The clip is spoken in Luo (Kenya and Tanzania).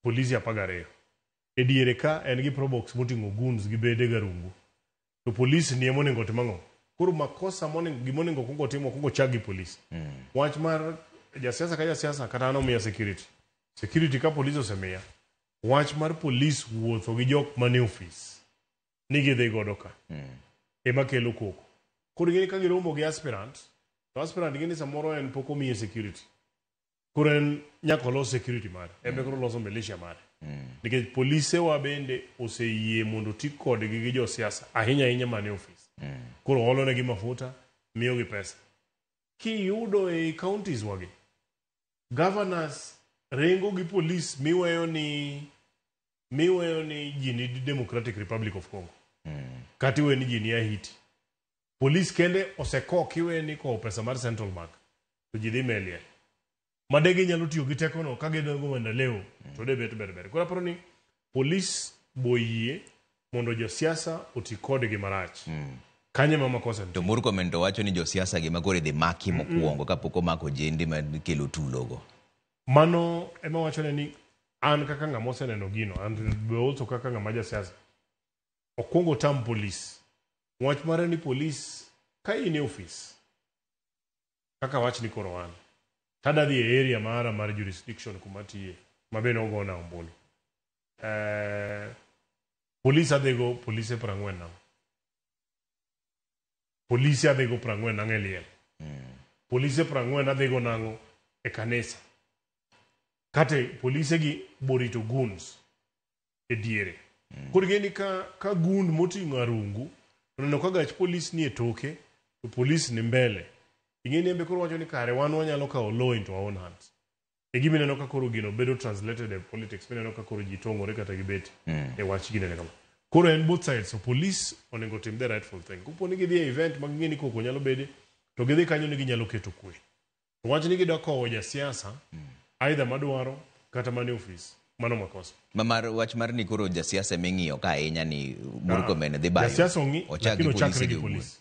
Polisi 12. E diere ka en gi probox moting'o goons gi bede garungu. To polis ni ema onego otim ang'o? Koro makosa monego gima onego okuong otim okuong ochak gi polis. Wach mar jasiasa ka jasiasa kata an omiya security. Security ka polis osemiya. Wach mar polis wuotho gi jok mane ofis ni gidhi godo ka. Ema kelo koko. Koro ing'e ni ka giromo gi aspirant, to aspirant ing'e ni samoro en pok omiye security. Koro en nyaka olos security mare. En be koro oloso militia mare. Nikech polise wa bende oseyie mondo oti kodgi gi josiasa ahinya ahinya mane ofis. Koro olo negi mafuta, miyogi pesa. Kiyudo ei counties wagi, governors ringo gi polis miweyo ni miweyo ni ji ni Democratic Republic of Congo. Kata iweyo ni ji ni Haiti. Polis kende osekok iweyo ni kowo pesa mar Central Bank to ji dhi melie. Ma de ginyalo tiyo gi tekono ka gidongo maendeleo to de bet ber ber. Koro aparo ni polis boyie mondo josiasa oti kodgi marach. Kanyo ema makosa To nitie. Murkomen to wacho ni josiasa gi ma koro idhi maki mokwongo kapok omako ojende ma kelo tulogo. Mano ema wachone ni an kaka ng'ama oseneno gino and be also kaka ng'ama jasiasa okwongo otam polis. Wach mare ni polis ka in e ofis kaka wach ni koro an tada dhi e area mara mar jurisdiction kuma atiye ma be nogona ombulu. Polis adhigo polise 40 nang'o? Polise adhigo 40 nang'o e liel? Polise 40 adhigo nang'o e kanisa? Kate polise gi borito goons e diere. Koro ing'e ni ka, ka gund moting'o arungu oneno ka gach polis ni e toke to polis ni mbele. Ing'e ni en be koro wacho ni kare wan wanyalo kawo law into our own hands. E gima ineno ka koro gino bedo translated e politics mineno ka koro ji tong'ore kata gibet e wach ginene kama. Koro en both sides, so police onego otim the rightful thing. Kopo ni gidhi e event ma ging'e ni koko nyalo bede, to gidhi kanyo ni ginyalo keto kwe. To wach ni gidwa kowo jasiasa, either madwaro kata mane ofis, mano makosa. Ma mar wach mar ni koro jasiasa ema ing'iyo ka ahinya ni Murkomen dhi bayo. Jasiasa ong'i, Ochak gi lakini polise ochakre gi gi owuon. polis.